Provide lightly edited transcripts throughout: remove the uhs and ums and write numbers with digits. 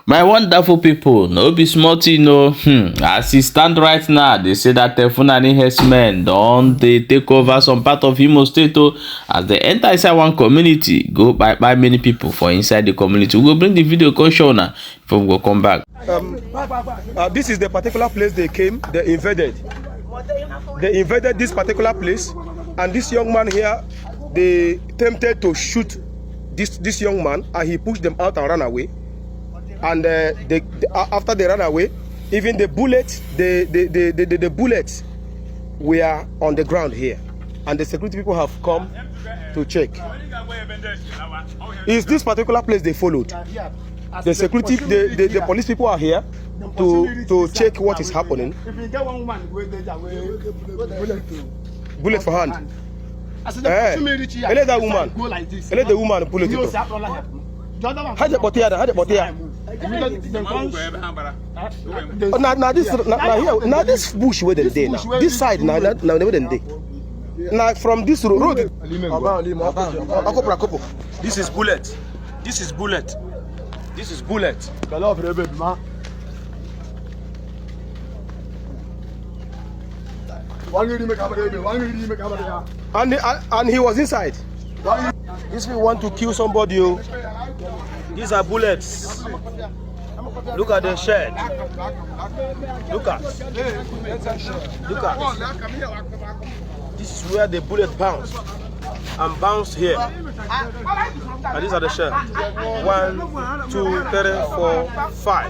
My wonderful people, no be small thing o. As e stand right now, they say that Fulani herdsmen don dey take over some part of Imo State o, as they enter inside one community, go kpai kpai many people for inside the community. We go bring the video come show una before we go come back. This is the particular place they came, they invaded. They invaded this particular place, and this young man here, they attempted to shoot this young man, and he pushed them out and ran away. And after they ran away, even the bullets, the bullets were on the ground here, and the security people have come to check. Is this particular place they followed? The security, the police people are here to check what is happening. If you get one woman wey dey there wey bullet to Bullet for hand. As the Eh. pursue me reach here, Ele that woman. go like this. Ele the woman bullet You to. say akpọla here. The other one Ha je kpọta ya na, ha je kpọta ya. Immediately dem come Oh, na this na here na this bush wey dem dey now. This side na where dem dey. Na from this road. Akopra akopo. This is bullet. This is bullet. This is bullet. And he was inside. This people want to kill somebody. Oh. These are bullets. Look at the shed. Look at. Look at. This is where the bullet bounced and bounced here. And these are the shell. One, two, three, four, five.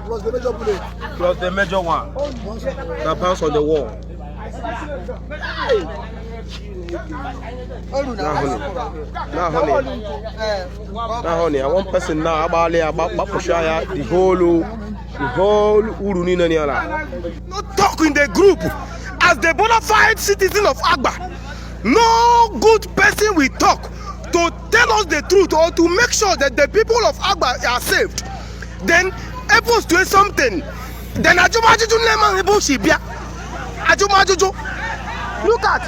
Plus the major bullet. Plus the major one that bounced on the wall. Now honey. Now honey. Now honey, I want person now agbali agbapụcha ya the whole uru niile ni ala. No talk in the group as the bona fide citizen of Agba. No good person will talk to tell us the truth or to make sure that the people of Agba are saved. Then able to something. Then ajụmajụjụ nne m ebe o si bịa. Ajụmajụjụ. Look at,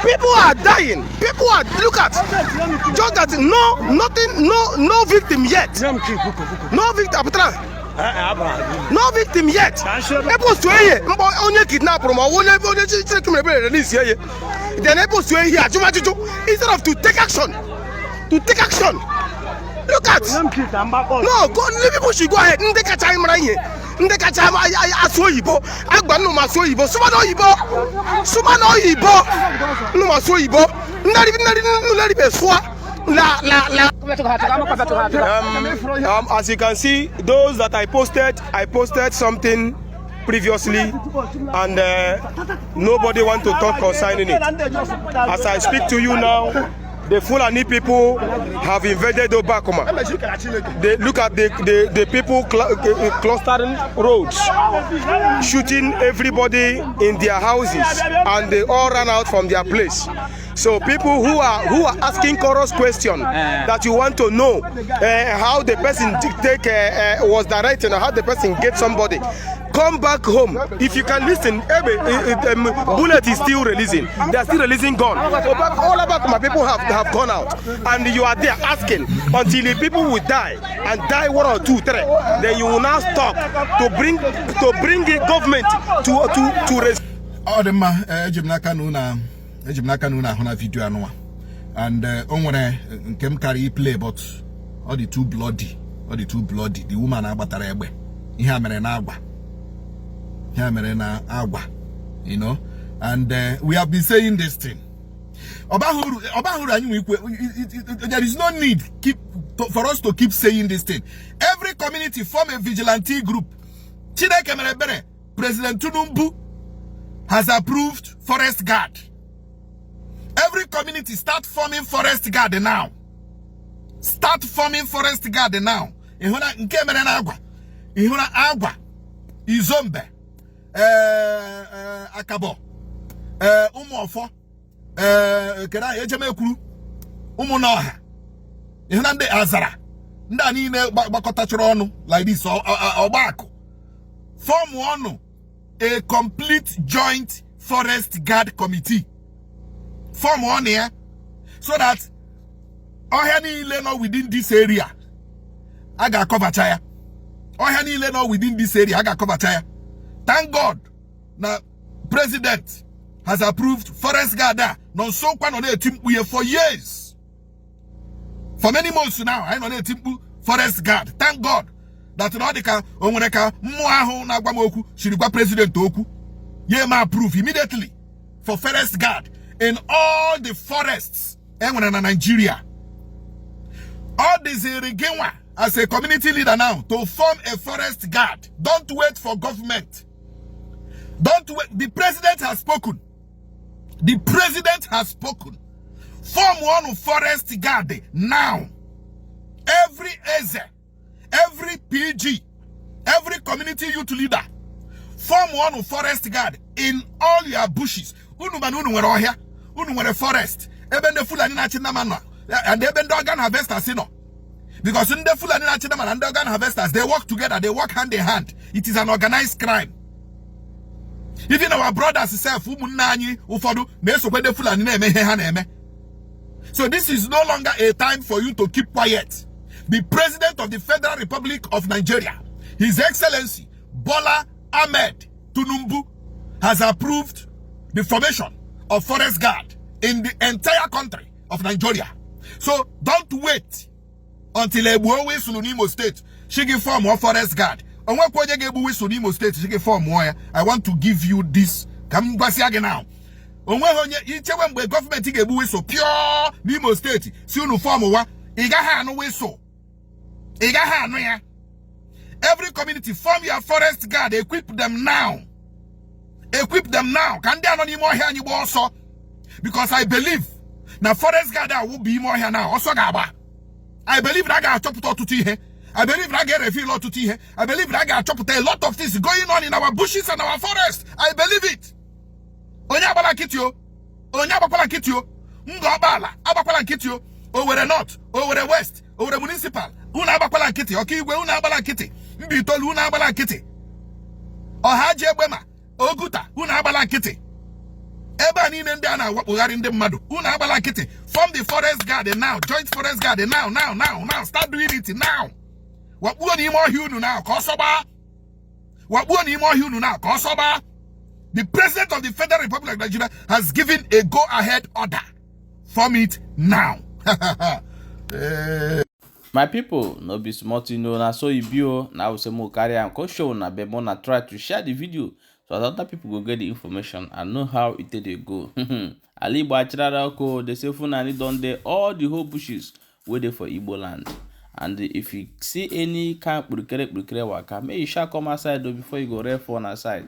people are dying. People are, look at, just that no nothing, no victim yet. No victim apụtara. No victim yet. Ebe otu ihe mkpọ onye kidnapụrụ ma ọ bụ onye Chineke mere ebere release ya. Then ebe otu ihe ajụmajụjụ instead of to take action. To take action. Look at. No, go, the people should go ahead. Ndị kacha anyị mara ihe. Ndị kacha asụ oyibo. Agba nnụ ma asụ oyibo. Sụba n'oyibo. Sụba n'oyibo. Nnụ ma asụ oyibo. Nnari nnari nnari be sụa. La la la. As you can see, those that I posted something previously, and nobody want to talk concerning it. As I speak to you now, the Fulani people have invaded Obakuma. They look at the people clustering roads, shooting everybody in their houses, and they all ran out from their place. So people who are asking chorus question that you want to know how the person take was directing or how the person get somebody, come back home. If you can listen, ebe, bullet is still releasing. They are still releasing gun. All about my people have gone out, and you are there asking until the people will die and die one or two, three. Then you will now stop to bring the government to res- Ọ dị mma. Eji m n'aka na unu ahụ na video anụnwa and o nwere nke m kara iplay, but ọ dị too bloody, ọ dị too bloody. The woman agbatara egbe. Ihe a mere na Agwa, ihe a mere na Agwa, and we have been saying this thing. Ọ baghị uru anyị nwe ikwe. There is no need for us to keep saying this thing. Every community, form a vigilante group. Chineke mere ebere, President Tinubu has approved forest guard. Every community, start forming forest guard now. Start forming forest guard now. Ị hụ na nke mere na Agwa, ị hụ na Agwa, Izombe, Akabọ, Ụmụọfọ, kedu aha Ejemekwuru, Ụmụnọha, ị hụ na ndị Azara, ndị a niile gbakọtachara ọnụ like this, ọgbakụ form ọnụ a complete joint forest guard committee. Form ọnụ ya so that ọhịa niile nọ within this area, a ga-akọvacha ya. Ọhịa niile nọ within this area, a ga-acovercha ya. Thank God na president has approved forest guard a nọ nso kwa nọ na-eti mkpu ya for years, for many months now. Anyị nọ na-eti mkpu forest guard. Thank God that na ọ dị ka o nwere ka mmụọ ahụ na-agwa m okwu siri gwa president okwu ya eme approve immediately for forest guard in all the forests e nwere na Nigeria. Ọ dịziri gị nwa as a community leader now to form a forest guard. Don't wait for government. Don't wait. The president has spoken. The president has spoken. Form one forest guard now. Every eze, every PG, every community youth leader, form one forest guard in all your bushes. Unu mana unu nwere ọhịa, unu nwere forest ebe ndị Fulani na-achị nnama nọ and ebe ndị organ harvesters nọ, because ndị Fulani na-achị nnama na ndị organ harvesters, they work together, they work hand in hand. It is an organized crime. Even our brothers sef, ụmụnne anyị ụfọdụ na-esokwe ndị Fulani na-eme ihe ha na-eme. So this is no longer a time for you to keep quiet. The President of the Federal Republic of Nigeria, His Excellency Bola Ahmed Tinubu, has approved the formation of forest guard in the entire country of Nigeria. So don't wait until egbuo whistle n'Imo State shi gị form forest guard. Onwekwa onye ga-egbu whistle n'Imo State shi gị form ya. I want to give you this ka m gwasịa gị now. Onweghị onye ichewe mgbe gọọmenti ga-egbu whistle pure n'Imo State si unu form wa. Ị gaghị anụ whistle, ị gaghị anụ ya. Every community, form your forest guard. Equip them now, equip them now, ka ndị anọ n'ime ọhịa anyị gbaa ọsọ, because I believe na forest guard a wụ bụ ime ọhịa na ọsọ ga-agba. I believe na a ga-achọpụta ọtụtụ ihe. I believe na a ga-ereveal ọtụtụ ihe. I believe na a ga-achọpụta a lot of things going on in our bushes and our forest. I believe it. Onye agbala nkịtị o, onye agbakwala nkịtị o. Ngor Okpala agbakwala nkịtị o. Owerri North, Owerri West, Owerri Municipal, unu agbakwala nkịtị. Okigwe, unu agbala nkịtị. Mbaitoli, unu agbala nkịtị. Ohaji Egbema, Oguta, unu agbala nkịtị. Ebe a niile ndị a na-awakpogharị ndị mmadụ, unu agbala nkịtị. Form the forest guard now. Joint forest guard now, now, now, now. Start doing it now. Wakpuo n'ime ọhịa unu now ka ọsọ gbaa. Wakpuo n'ime ọhịa unu now ka ọsọ gbaa. The President of the Federal Republic of Nigeria has given a go-ahead order. Form it now. My people, no be small thing o. Na so e be o. Na we say mo carry am come show una, but una try to share the video so that other people go get the information and know how e take dey go. Ala Igbo achịrara ọkụ. They say Fulani don dey all the whole bushes wey dey for Igbo land, and if you see any kind kpurukere kpurukere waka, make you sha come outside o before you go ref one aside.